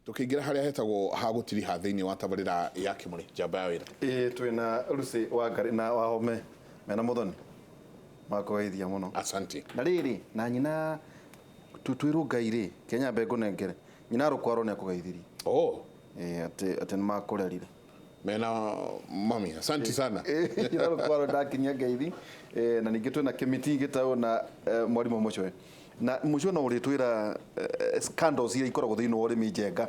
Tũkĩingĩra harĩa hetagwo ha gũtiriha thĩinĩ wa tabarĩra ya Kĩmũrĩ njamba ya wĩra. Ĩĩ, twĩna Lucy Wangari na Wahome mena Muthoni makũgeithia mũno. Asante. Na rĩrĩ na nyina twĩrwo Ngai rĩ, Kenya mbe ngũnengere nyina Rũkwaro nĩ akũgeithirie. Oh. Ĩĩ, atĩ nĩ makũrerire. Mena mami, asante sana. Nyina Rũkwaro ndakinyia ngeithi. Na ningĩ twĩna Kĩmiti gĩtaũ na mwarimũ Mũcwe. Na Mũcwe no ũrĩtwĩra scandals iria ikoragwo thĩinĩ wa ũrĩmi Njenga.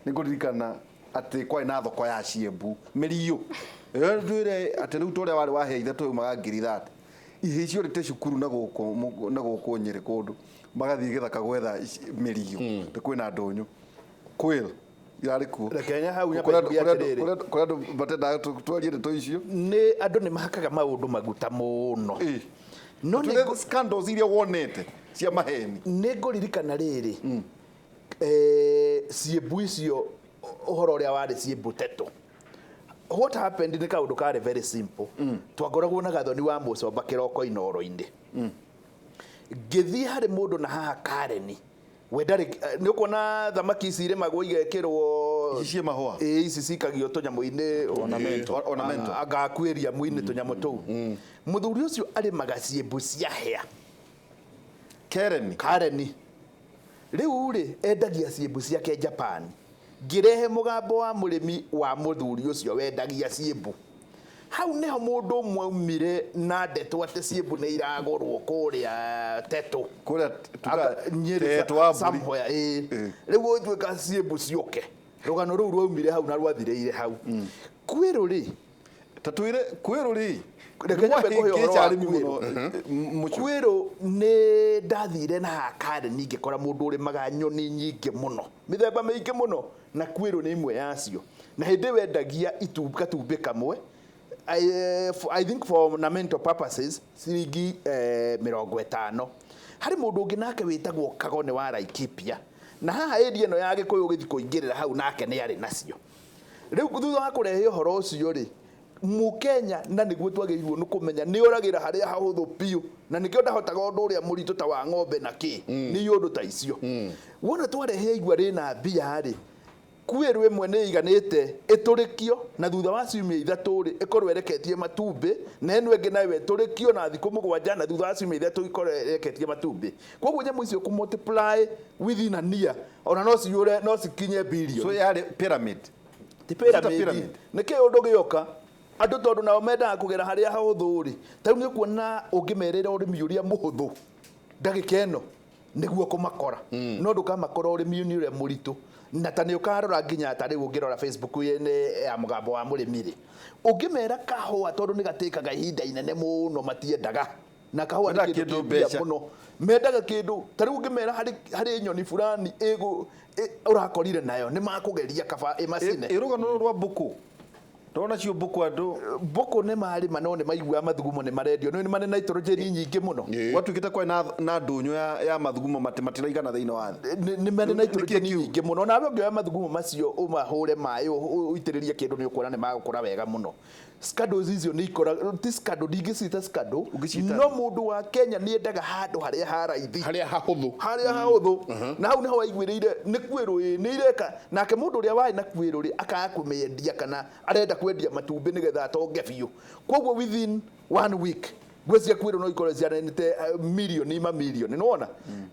Nĩ ngũririkana atĩ kwarĩ na thoko ya ciembu mĩriũ. Twĩre atĩ rĩu ta ũrĩa warĩ wa hĩa ithatũ yaumaga ngiri 30. Ihĩĩ ciorĩte cukuru na gũkũ na gũkũ Nyĩrĩ kũndũ magathiĩ gĩthaka gwetha mĩriũ nĩ kwĩna ndũnyũ. Quail irarĩ kuo. Reke nya hau nyambe njuge atĩrĩrĩ. Kũrĩ andũ matendaga twarie ndeto icio. Nĩ andũ nĩ mahakaga maũndũ maguta mũno. No nĩ scandals iria wonete cia maheni. Nĩ ngũririkana rĩrĩ, ciĩmbu icio ũhoro ũrĩa warĩ ciĩmbu tetũ. What happened nĩ kaũndũ karĩ very simple. Twakoragwo na Gathoni wa Mũcomba kĩroko Inooro-inĩ. Ngĩthiĩ harĩ mũndũ na haha Kareni. We ndarĩ, nĩ ũkuona thamaki ici irĩmagwo igekĩrwo Ici ciĩ mahũa? Ĩĩ, ici cikagio tũnyamũ-inĩ. Ornamental. Ornamental. Anga aquarium-inĩ tũnyamũ tũu. Mũthuri ũcio arĩmaga ciĩmbu cia hĩa. Kereni. Kareni. Rĩu rĩ, endagia ciĩmbu ciake Japan. Ngĩrehe mũgambo wa mũrĩmi wa mũthuri ũcio wendagia ciĩmbu. Hau nĩho mũndũ ũmwe aumire na ndeto atĩ ciĩmbu nĩ iragũrwo kũrĩa Tetũ. Kũrĩa tuga Nyĩrĩ Tetũ wa mbũri. somewhere, ĩĩ. Rĩu gũgĩtuĩka ciĩmbu ciũke. Rũgano rũu rwaumire hau na rwathirĩire hau. Kwĩrũ rĩ, Ta twĩre kwĩrũ rĩ, Reke nyambe kũhe ũhoro wa arĩmi kwĩrũ. mũno mũcio. Kwĩrũ nĩ ndathire na haha Karen ngĩkora mũndũ ũrĩmaga nyoni nyingĩ mũno, mĩthemba mĩingĩ mũno, na kwĩrũ nĩ ĩmwe yacio. Na hĩndĩ ĩyo endagia gatumbĩ kamwe, I think for ornamental purposes, ciringi 50. Harĩ mũndũ ũngĩ nake wĩtagwo Kago nĩ wa Laikipia. Na haha area ĩno ya Gĩkũyũ ũgĩthiĩ kũingĩrĩra hau nake nĩ arĩ nacio. Rĩu thutha wa kũrehe ũhoro ũcio rĩ, Mũkenya na nĩguo twagĩrĩirwo nĩ kũmenya nĩ oragĩra harĩa hahũthũ biũ, na nĩkĩo ndahotaga ũndũ ũrĩa mũritũ ta wa ng'ombe na kĩ, nĩ ũndũ ta icio. Wona twarehe igua rĩna mbia rĩ, kwĩrũ ĩmwe nĩ ĩiganĩte ĩtũrĩkio na thutha wa ciumia ithatũ rĩ, ĩkorwo ĩreketie matumbĩ, na ĩno ĩngĩ nayo ĩtũrĩkio na thikũ 7 na thutha wa ciumia ithatũ ĩkorwo ĩreketie matumbĩ. Koguo nyamũ icio kũ multiply within a year, ona no ciyũre, no cikinye billion. So yarĩ pyramid. Ti pyramid. Nĩ kĩ ũndũ gĩoka andũ tondũ nao mendaga kũgera harĩa hahũthũ rĩ, ta rĩu nĩ ũkuona ũngĩmerĩra ũrĩmi ũrĩa mũhũthũ ndagĩka ĩno nĩguo kũmakora, no ndũkamakora ũrĩmi-inĩ ũrĩa mũritũ. Na ta nĩ ũkarora nginya ta rĩu ũngĩrora Facebook ya mũgambo wa mũrĩmi rĩ, ũngĩmera kahũa tondũ nĩ gatĩkaga ihinda inene mũno matiendaga. Na kahũa nĩ Mendaga kĩndũ kĩndũ kĩ mbia mbeca. mũno. Mendaga kĩndũ ta rĩu ũngĩmera harĩ nyoni fulani ũrakorire nayo nĩ makũgeria kaba ĩmacine. Ĩ rũgano rũrũ rwa mbũkũ. Ndona cio mbũkũ andũ. Mbũkũ nĩ marĩma no nĩ maiguaga mathugumo nĩ marendio. Nĩ marĩ nitrogen nyingĩ mũno. Gwatuĩkĩte kwarĩ na ndũnyũ ya mathugumo matiraigana thĩinĩ wa thĩ. Nĩ marĩ Nĩkĩ nitrogen kĩu? nyingĩ mũno. Nawe ũngĩoya mathugumo macio ũmahũre maĩ ũitĩrĩrie kĩndũ nĩ ũkuona nĩ magũkũra wega mũno. Scandals icio nĩ ikora, ti scandal, ndingĩciĩta scandal, Ũngĩciĩta no mũndũ wa Kenya nĩ endaga handũ harĩa ha raithi. Harĩa hahũthũ. Harĩa hahũthũ. Na hau nĩho waiguĩrĩire nĩ kwĩrũ ĩ, nĩ ireka. Nake mũndũ ũrĩa warĩ na kwĩrũ rĩ, akaga kũmĩendia kana arenda kwendia matumbĩ nĩgetha atonge biũ. Koguo within one week, ngwĩciria kwĩrũ no ikorwo ciarenete mirioni mamirioni, nĩ wona?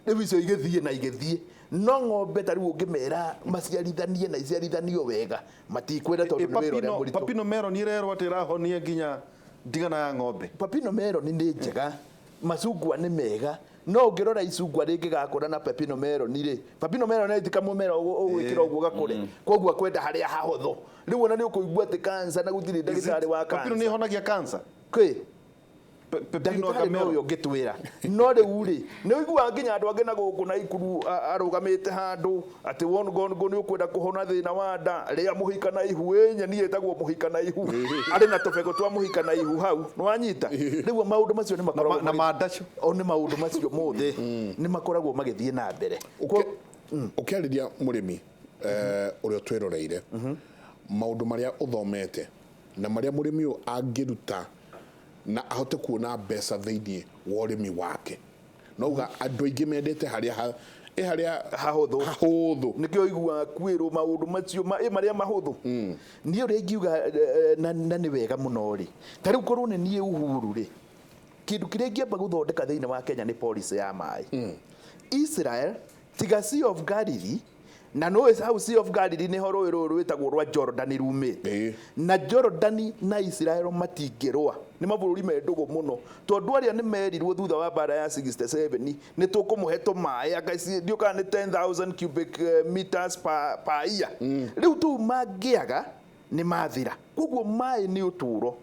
Rĩu icio igĩthiĩ na igĩthiĩ. No ng'ombe ta rĩu ũngĩmera maciarithanie na iciarithanio wega, matikwenda tondũ nĩ wĩra ũrĩa mũritũ. Papino melon ĩrerwo atĩ ĩrahonia nginya ndigana ya ng'ombe. Papino melon nĩ njega, macungwa nĩ mega, no ũngĩrora icungwa rĩngĩgakũra na pepino melon rĩ, pepino melon ti kamũmera ũgwĩkĩra ũguo gakũre, koguo akwenda harĩa hahũthũ. Rĩu ona nĩ ũkũigua atĩ cancer na gũtirĩ ndagĩtarĩ wa Papino nĩ cancer. ĩhonagia cancer? Kĩ? Pepino Ndagĩtarĩ Gamero. nowe ũngĩtwĩra. No rĩu rĩ, nĩ ũiguaga nginya andũ angĩ na gũkũ na ikuru arũgamĩte handũ atĩ wongongo nĩ ũkwenda kũhona thĩna wa nda, rĩa mũhika na ihu, ĩ nyeni ĩtagwo mũhika na ihu. Arĩ na tũbegũ twa mũhika na ihu hau, nĩ wanyita? Rĩu maũndũ macio nĩ makoragwo Na mandacu. O nĩ maũndũ macio mothe nĩ makoragwo magĩthiĩ na mbere. Ũkĩarĩria mũrĩmi ũrĩa ũtwĩroreire, maũndũ marĩa ũthomete na marĩa mũrĩmi ũyũ angĩruta na ahote kuona mbeca thĩinĩ wa ũrĩmi wake. Nauga andũ aingĩ mendete harĩa ĩ harĩa Hahũthũ. Hahũthũ. Nĩkĩo iguaga kwĩrwo maũndũ macio marĩa mahũthũ. Niĩ ũrĩa ingiuga, na nĩ wega mũno rĩ, ta rĩu korwo nĩ niĩ Uhuru rĩ, kĩndũ kĩrĩa ingĩamba gũthondeka thĩinĩ wa Kenya nĩ policy ya maĩ. Israel tiga Sea of Galilee, na no hau Sea of Galilee nĩho rũĩ rũrũ rwĩtagwo rwa Jordan rumĩte. Na Jordan na Israel matingĩrũa, nĩ mabũrũri me ndũgũ mũno, tondũ arĩa nĩ merirwo thutha wa mbara ya 67 nĩ tũkũmũhe tũmaĩ anga ndiũ kana nĩ 10,000 cubic meters per year. Rĩu tũu mangĩaga nĩ mathira. Koguo maĩ nĩ ũtũũro.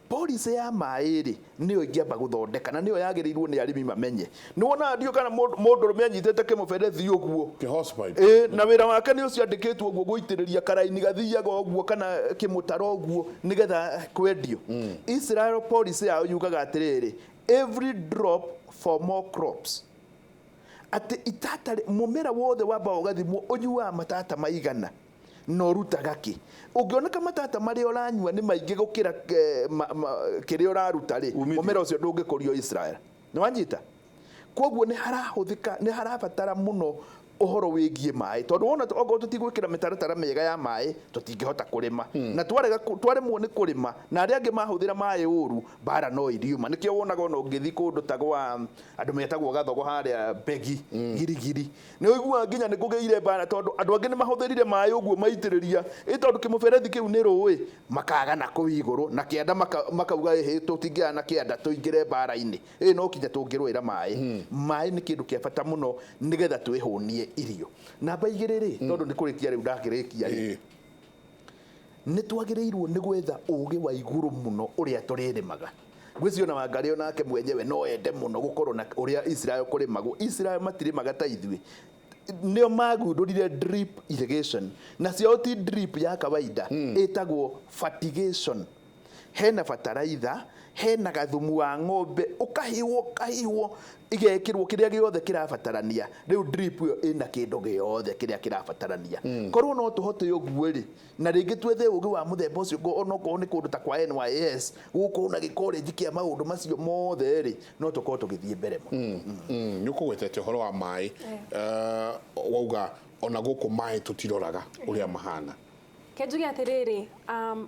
Policy ya maĩ rĩ, nĩyo ingĩamba gũthondeka, na nĩyo yagĩrĩirwo nĩ arĩmi mamenye. Nĩ wonaga, ndiũ kana mũndũrũme anyitĩte kĩmũberethi ũguo. Kĩ hosepipe. Ĩ, na wĩra wake nĩ ũcio andĩkĩtwo ũguo, gũitĩrĩria karaini gathiaga ũguo kana kĩmũtaro ũguo nĩgetha kwendio. Israel policy yao yugaga atĩrĩrĩ, every drop for more crops, atĩ itata mũmera wothe wambaga ũgathimwo ũnyuaga matata maigana na ũrutaga kĩ. Ũngĩoneka matata marĩa ũranyua nĩ maingĩ gũkĩra kĩrĩa ũraruta rĩ, Umithio. Mũmera ũcio ndũngĩkũrio Israel. Nĩ wanyita? Koguo nĩ harahũthĩka, nĩ harabatara mũno ũhoro wĩgiĩ maĩ, tondũ wona okorwo tũtigwĩkĩra mĩtaratara mĩega ya maĩ, tũtingĩhota kũrĩma, na twarega twaremwo nĩ kũrĩma na arĩa angĩ mahũthĩra maĩ ũru, mbara no iriuma. Nĩkĩo wonaga ona ũngĩthiĩ kũndũ ta gwa andũ metagwo Gathogo harĩa Mbegi Girigiri, nĩ ũiguaga nginya nĩ kũgĩire mbara, tondũ andũ angĩ nĩ mahũthĩrire maĩ ũguo maitĩrĩria ĩ, tondũ kĩmũberethi kĩu nĩ rũĩ, makaga na kũu igũrũ na kĩanda, makauga ĩhĩ, tũtingĩaga na kĩanda tũingĩre mbara-inĩ ĩ, no kinya tũngĩrũĩra maĩ. Maĩ nĩ kĩndũ kĩa bata mũno nĩgetha twĩhũnie irio. Namba 2 rĩ, tondũ nĩ kũrĩkia rĩu ndakĩrĩkia rĩ, nĩ twagĩrĩirwo nĩ gwetha ũgĩ wa igũrũ mũno ũrĩa tũrĩrĩmaga. Ngwĩciria ona Wangarĩ onake mwenyewe no ende mũno gũkorwo na ũrĩa Israel kũrĩmagwo. Israel matirĩmaga ta ithuĩ, nĩo magundũrire drip irrigation, na cio ti drip ya kawaida, ĩtagwo fertigation. Hena bataraitha, hena gathumu wa ng'ombe, ũkahihwo ũkahihwo, igekĩrwo kĩrĩa gĩothe kĩrabatarania. Rĩu drip ĩyo ĩna kĩndũ gĩothe kĩrĩa kĩrabatarania. Korwo no tũhote ũguo rĩ, na rĩngĩ twethe ũgĩ wa mũthemba ũcio, onokorwo nĩ kũndũ ta kwa NYS gũkorwo na gĩkorenji kĩa maũndũ macio mothe rĩ, no tũkorwo tũgĩthiĩ mbere mũno. Nĩ ũkũgwetete ũhoro wa maĩ, wauga ona gũkũ maĩ tũtiroraga ũrĩa mahana. Ke njuge atĩrĩrĩ,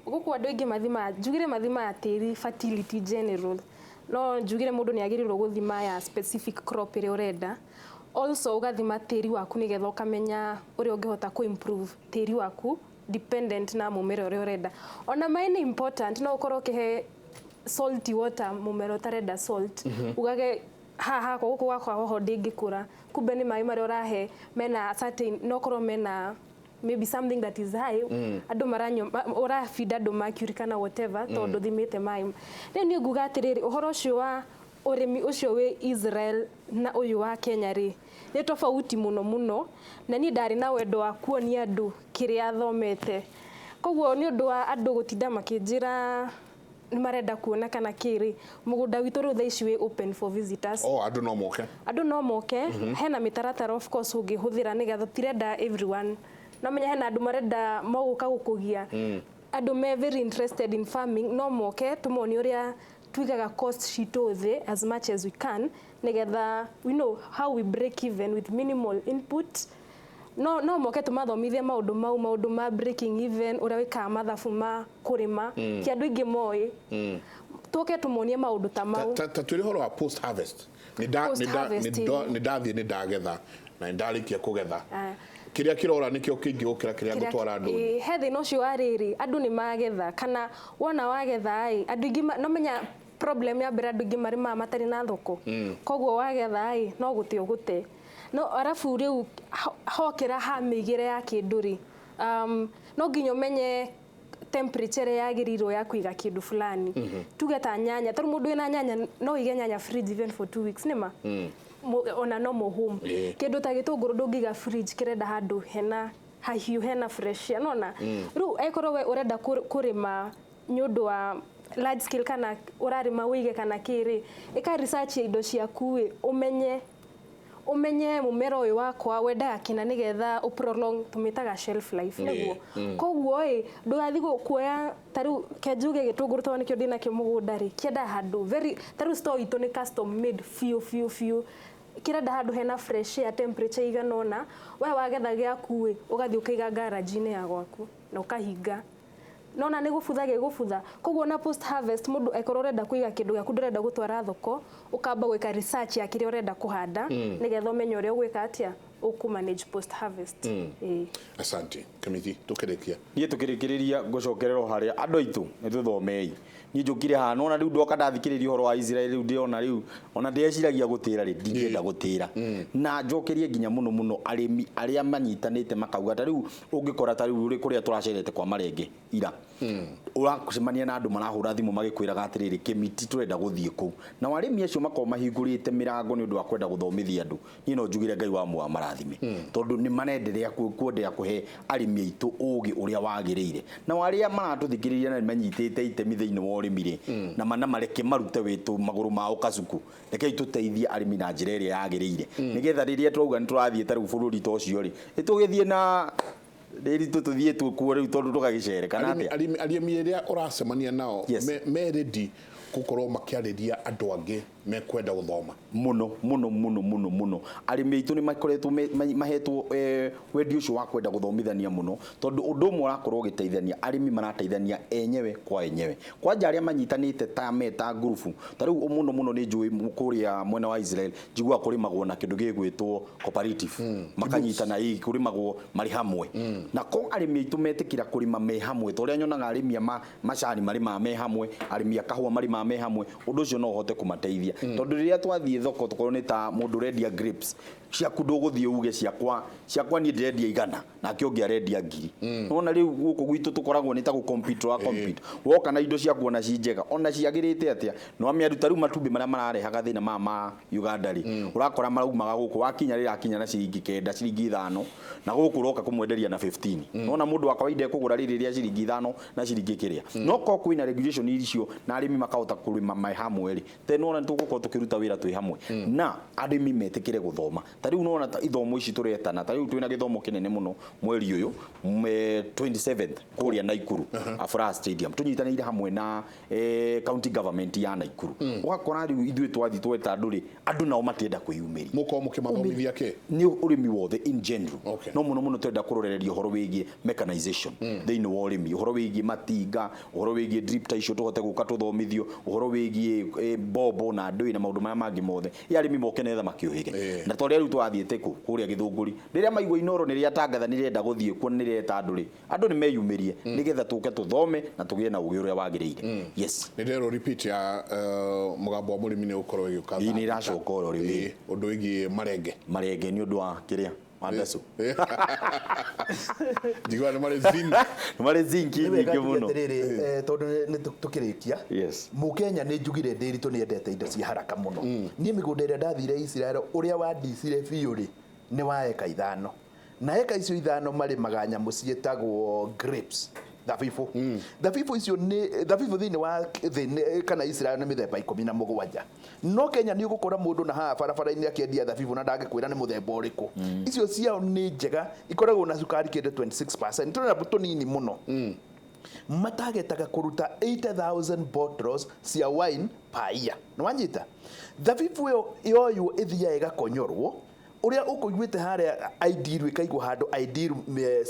gũkũ andũ aingĩ mathimaga, njugire mathimaga tĩri fertility general, no njugire mũndũ nĩ agĩrĩirwo gũthima ya specific crop ĩrĩa ũrenda. Also ũgathima tĩri waku nĩgetha ũkamenya ũrĩa ũngĩhota kũ improve tĩri waku dependent na mũmera ũrĩa ũrenda. Ona maĩ nĩ important, no ũkorwo ũkĩhe salty water mũmera ũtarenda salt, ugage haha hakwa gũkũ gwakwa hoho ndĩngĩkũra, kumbe nĩ maĩ marĩa ũrahe mena certain, no korwo mena maybe something that is high, andũ maranyua ũrabinda andũ mercury kana whatever, tondũ thimĩte maĩ. Rĩu niĩ nguga atĩrĩrĩ, ũhoro ũcio wa ũrĩmi ũcio wĩ Israel na ũyũ wa Kenya rĩ, nĩ tofauti mũno mũno, na niĩ ndarĩ na wendo wa kuonia andũ kĩrĩa thomete. Koguo nĩ ũndũ wa andũ gũtinda makĩnjĩra nĩ marenda kuona kana kĩrĩ, mũgũnda witũ rĩu thaa ici wĩ open for visitors. O andũ no moke? Andũ no moke. Hena mĩtaratara of course ũngĩhũthĩra nĩgetha tirenda everyone, no menya hena andũ marenda mogũka gũkũgia. Andũ me very interested in farming no moke tũmonie ũrĩa tuigaga cost citũ thĩ as much as we can, nĩgetha we know how we break even with minimal input. No moke tũmathomithie maũndũ mau, maũndũ ma breaking even, ũrĩa wĩkaga mathabu ma kũrĩma, ti andũ aingĩ moĩ. Tũke tũmonie maũndũ ta mau. Ta twĩre ũhoro wa post harvest. Post harvest, Nĩ ndathiĩ nĩ ndagetha na nĩ ndarĩkia kũgetha, Aya. kĩrĩa kĩrora nĩkĩo kĩingĩ gũkĩra kĩrĩa ngũtwara ndũnyũ. Ĩĩ, he thĩna ũcio wa rĩrĩ, andũ nĩ magetha kana wona wagetha ĩ, andũ aingĩ no menya problem ya mbere, andũ aingĩ marĩmaga matarĩ na thoko. Koguo wagetha ĩ, no gũte ũgũte no arabu rĩu hokĩra ha mĩigĩre ya kĩndũ rĩ, no nginya ũmenye temperature ĩrĩa yagĩrĩirwo ya kũiga kĩndũ fulani. Tuge ta nyanya, tarĩu mũndũ wĩna nyanya no ũige nyanya fridge even for 2 weeks, nĩma ona no home. Kĩndũ ta gĩtũngũrũ ndũngĩiga fridge, kĩrenda handũ hena hahiũ, hena fresh air, nona rĩu angĩkorwo we ũrenda kũrĩma nĩ ũndũ wa large scale kana ũrarĩma wĩige kana kĩrĩ, ĩka research ya indo ciaku ĩ, ũmenye mũmera ũyũ wakwa wendaga kĩna nĩgetha ũ prolong, tũmĩtaga shelf life. Nĩguo koguo ĩ, ndũgathiĩ kuoya ta rĩu ke njuge gĩtũngũrũ, tondũ nĩkĩo ndĩnakĩo mũgũnda rĩ, kĩendaga handũ very, ta rĩu store itũ nĩ custom made biũ biũ biũ. Kĩrenda handũ hena fresh air, temperature igana ũna. We wagetha gĩaku ĩ, ũgathiĩ ũkaiga garage-inĩ ya gwaku na ũkahinga, nona nĩ gũbutha gĩgũbutha. Koguo na post harvest, mũndũ ekorwo ũrenda kũiga kĩndũ gĩaku, ndũrenda gũtwara thoko, ũkamba gwĩka research ya kĩrĩa ũrenda kũhanda, nĩgetha ũmenye ũrĩa ũgwĩka atĩa, ũkũ manage post harvest. Ĩĩ. Asante Kamiti, tukĩrĩkia. Niĩ tũkĩrĩkĩrĩria, ngũcokerera o harĩa andũ aitũ nĩ tũthomei. Niĩ njũkire haha nona rĩu ndoka ndathikĩrĩria ũhoro wa Israel, rĩu ndĩrona rĩu ona ndĩreciragia gũtĩra rĩ, ndingĩenda gũtĩra. Na njokerie nginya mũno mũno arĩmi arĩa manyitanĩte, makauga ta rĩu ũngĩkora ta rĩu ũrĩ kũrĩa tũracerete kwa Marenge ira, ũracemania na andũ marahũra thimũ magĩkwĩraga atĩrĩrĩ, Kĩmiti, tũrenda gũthiĩ kũu. Nao arĩmi acio makorwo mahingũrĩte mĩrango nĩ ũndũ wa kwenda gũthomithia andũ. Niĩ no njugire Ngai wa muoyo marathime, tondũ nĩ marenderea kuendelea kũhe arĩmi aitũ ũgĩ ũrĩa wagĩrĩire. Nao arĩa maratũthikĩrĩria na nĩ manyitĩte itemi thĩinĩ wa ũrĩmi rĩ, na mana mareke marute wĩtũ magũrũ mao kacuku, rekei tũteithie arĩmi na njĩra ĩrĩa yagĩrĩire, nĩgetha rĩrĩa twauga nĩ tũrathiĩ ta rĩu bũrũri ta ũcio rĩ, nĩtũgĩthiĩ na rĩrĩ tũthiĩ tukuo rĩu, tondũ tũgagĩcere kana atĩa. Arĩmi arĩa ũracemania nao me ready gũkorwo makĩarĩria andũ angĩ mekwenda gũthoma? Mũno mũno mũno mũno mũno. Arĩmi aitũ nĩ makoretwo mahetwo wendi ũcio wa kwenda gũthomithania mũno, tondũ ũndũ ũmwe ũrakorwo ũgĩteithania, arĩmi marateithania enyewe kwa enyewe, kwanja arĩa manyitanĩte ta meta ngurubu. Ta rĩu mũno mũno nĩ njũĩ kũrĩa mwena wa Israel njiguaga kũrĩmagwo na kĩndũ gĩgwĩtwo cooperative, makanyitana, ĩ kũrĩmagwo marĩ hamwe. Na ko arĩmi aitũ metĩkĩra kũrĩma me hamwe, ta ũrĩa nyonaga arĩmi a macani marĩmaga me hamwe, arĩmi a kahũa marĩmaga me hamwe, ũndũ ũcio no ũhote kũmateithia, tondũ rĩrĩa twathiĩ thoko, tũkorwo nĩ ta mũndũ ũrendia grapes ciaku, ndũgũthiĩ uge ciakwa niĩ ndĩrendia 100 nake ũngĩ arendia 1000. Nona rĩu gũkũ gwitũ tũkoragwo nĩ ta gũ compete, wa compete, woka na indo ciaku ona ci njega, ona ciagĩrĩte atĩa, no amĩaruta. Rĩu matumbĩ marĩa mararehaga thĩna maya ma Uganda rĩ, ũrakora maraumaga gũkũ, wakinya rĩrakinya na ciringi 9, ciringi 5, na gũkũ ũroka kũmwenderia na 15. Nona mũndũ wa kawaida ekũgũra rĩrĩ rĩa ciringi 5 na ciringi kĩrĩa. No ko kwĩna regulation icio na arĩmi makahota kũrĩma me hamwe rĩ, te nona nĩtũgũkorwo tũkĩruta wĩra twĩ hamwe. Na arĩmi metĩkĩre gũthoma. Ta rĩu nona ta ithomo ici tũretana, ta rĩu twĩna gĩthomo kĩnene mũno mweri ũyũ 27th kũrĩa Naikuru, Afraha Stadium, tũnyitanĩire hamwe na county government ya Naikuru. Ũgakora rĩu ithuĩ twathiĩ tweta andũ rĩ, andũ nao matienda kwĩyumĩria. Mũkorwo mũkĩmathomithia kĩ? Nĩ ũrĩmi wothe in general. No mũno mũno tũrenda kũrorereria ũhoro wĩgiĩ mechanization thĩinĩ wa ũrĩmi, ũhoro wĩgiĩ matinga, ũhoro wĩgiĩ drip ta icio, tũhote gũka tũthomithio ũhoro wĩgiĩ mbombo na ndũĩ na maũndũ marĩa mangĩ mothe. Ĩ arĩmi moke nĩgetha makĩũhĩge. Na torĩa rĩu tũrathiĩte kũ kũrĩa Gĩthũngũri, rĩrĩa maigua Inoro nĩ rĩatangatha nĩ rĩrenda gũthiĩ kuo, nĩ rĩreta andũ rĩ, andũ nĩ meyumĩrie nĩgetha tũke tũthome na tũgĩe na ũgĩ ũrĩa wagĩrĩire. Yes. Nĩ ndĩrerwo repeat ya mũgambo wa mũrĩmi nĩ ũgũkorwo ĩgĩũka. Ĩĩ, nĩ ĩracoka oro rĩu. Ĩĩ, ũndũ wĩgiĩ marenge. Marenge nĩ ũndũ wa kĩrĩa wa ndacũ. Njiguaga nĩ marĩ zinc. Nĩ marĩ zinc Nĩ wega nyingĩ njuge mũno. atĩrĩrĩ, tondũ nĩ tũkĩrĩkia, Mũkenya nĩ njugire Ndĩritũ nĩ endete indo cia haraka mũno. Niĩ mĩgũnda ĩrĩa ndathire Israel, ũrĩa wandicire biũ rĩ, nĩ wa eka 5, na eka icio 5 marĩmaga nyamũ ciĩtagwo grapes, thabibũ. Thabibũ icio nĩ thabibũ thĩinĩ wa thĩ kana Israel nĩ mĩthemba 17. No Kenya nĩ ũgũkora mũndũ na haha barabara-inĩ akĩendia thabibũ na ndangĩkwĩra nĩ mũthemba ũrĩkũ. Icio ciao nĩ njega, ikoragwo na cukari kĩndũ 26%, tũrĩa tũnini mũno. Matagetaga kũruta 80,000 bottles cia wine per year. Nĩ wanyita? Thabibũ ĩyo yoywo ĩthiaga ĩgakonyorwo ũrĩa ũkũiguĩte harĩa aidiru, ĩkaigwo handũ aidiru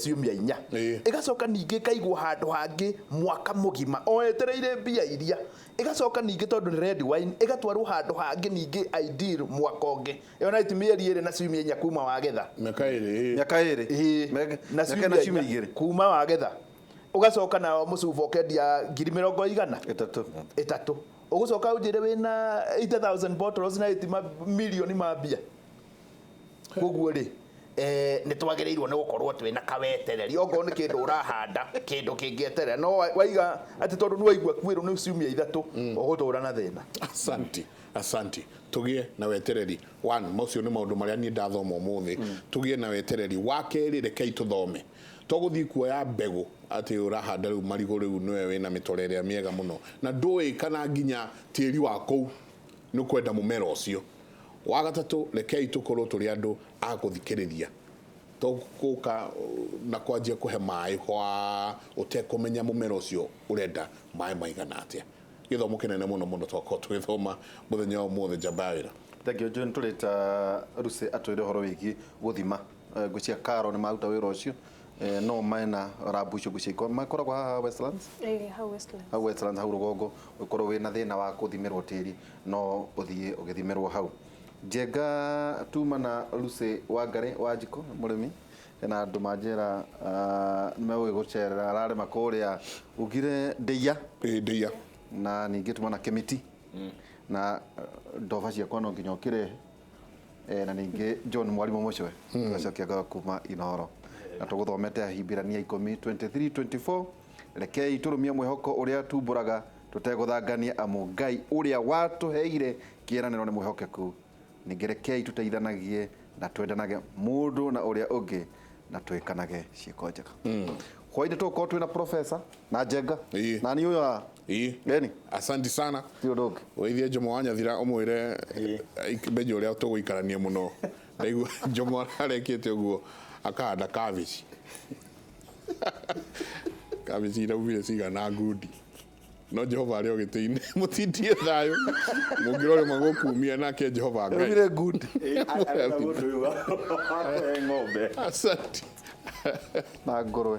ciumia 4. Ĩgacoka ningĩ ĩkaigwo handũ hangĩ mwaka mũgima o etereire mbia iria, ĩgacoka ningĩ tondũ nĩ red wine ĩgatwarwo handũ hangĩ ningĩ aidiru mwaka ũngĩ. Ĩyo na ti mĩeri 2 na ciumia 4 kuma wagetha. Mĩaka 2. Mĩaka 2. Ĩĩ. Na Mĩaka ciumia na ciumia 4 igĩrĩ. Kuma wagetha ũgacoka na mũcuba ũkendia ngiri mĩrongo igana 3. 3. Ũgũcoka ũnjĩre wĩna 80,000 bottles na ĩti milioni ma mbia. Koguo rĩ, nĩ twagĩrĩirwo nĩ gũkorwo twĩna kawetereri, okorwo nĩ kĩndũ ũrahanda, kĩndũ kĩngĩeterera, no waiga atĩ tondũ nĩ waigua kwĩrwo nĩ ciumia 3, ũgũtũra na thĩna. Asanti, asanti. Tũgĩe na wetereri. One, macio nĩ maũndũ marĩa niĩ ndathoma ũmũthĩ. Tũgĩe na wetereri. Wa kerĩ, rekei tũthome. To gũthiĩ kuoya mbegũ atĩ ũrahanda rĩu marigũ, rĩu nĩwe wĩna mĩtoro ĩrĩa mĩega mũno na ndũĩ kana nginya tĩri wa kũu nĩ ũkwenda mũmera ũcio. Wa gatatũ, rekei tũkorwo tũrĩ andũ a gũthikĩrĩria, to gũka na kwanjia kũhe maĩ hwa ũtekũmenya mũmera ũcio ũrenda maĩ maigana atĩa. Gĩthomo kĩnene mũno mũno twakorwo tũgĩthoma mũthenya wa ũmũthĩ. Njamba ya wĩra. Thank you John. Tũrĩta Lucy atwĩre ũhoro wĩgiĩ gũthima. Ngwĩciria Karo nĩ maruta wĩra ũcio. No mena rambu icio ngwĩciria makoragwo haha Westlands. Ĩĩ, hau Westlands. Hau Westlands, hau rũgongo, ũkorwo wĩna thĩna wa gũthimĩrwo tĩri, no ũthiĩ ũgĩthimĩrwo hau. Njenga tuma na Lucy Wangari wa Njiko mũrĩmi, hena andũ manjĩra nĩmegũgĩgũcerera, ararĩma kũrĩa ugire ndĩia. Ĩĩ, ndĩia. Na ningĩ tuma na kĩmiti na ndoba ciakwa no nginya ũkĩrehe. Na ningĩ John mwarimũ mũcwe gacokia ngatho kuma Inoro, na tũgũthomete Ahibirania 10 23 24. Rekei tũrũmie mwĩhoko ũrĩa tumbũraga tũtegũthangania, amu Ngai ũrĩa watũheire kĩĩranĩro nĩ mwĩhokeku. Ningĩ rekei tũteithanagie na twendanage mũndũ na ũrĩa ũngĩ na twĩkanage ciĩko njega. Hwainĩ tũgũkorwo twĩna professor na Njenga. Ĩĩ. Na niĩ ũyũ haha. Ĩĩ. Ĩni. Asanti sana. Ti ũndũ ũngĩ. Ũgeithie Jomo wa Nyathira, ũmwĩre menye ũrĩa tũgũikarania mũno. Ndaigua Jomo arekĩte ũguo akahanda kabici. Kabici iraumire cigana ngundi. No Jehova arĩ o gĩtĩ-inĩ, mũtindie thayũ, mũngĩrorwo magũkumia nake Jehova Ngai. Iraumire ngundi. Arenda mũndũ ũyũ wa kũhe ng'ombe. Asante. Na ngũrwe.